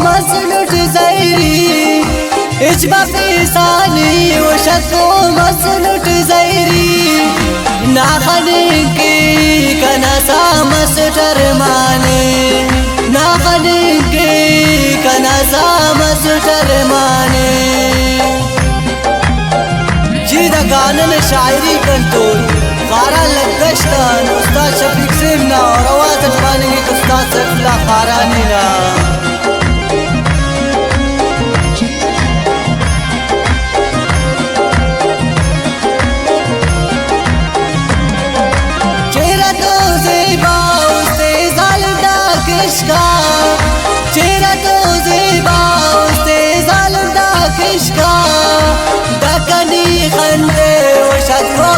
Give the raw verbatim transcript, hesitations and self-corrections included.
مسلٹ زہری، ہچ بفیسانی و شکو مسلٹ زہری۔ نا خننگ کے کنا ساہ مسٹ ارمانے، نا خننگ کے کنا ساہ مسٹ ارمانے۔ جی دا گانا نا شاعری کنٹرول خاران لگشت آن استاد شفیق سیم نا اور آواز اٹ پاننگک استاد سیف اللہ خارانی نا۔ چہرہ تو زیبا است ظالم دا کشکا، چہرہ تو زیبا است ظالم دا کشکا، دا کنی خندے و شکو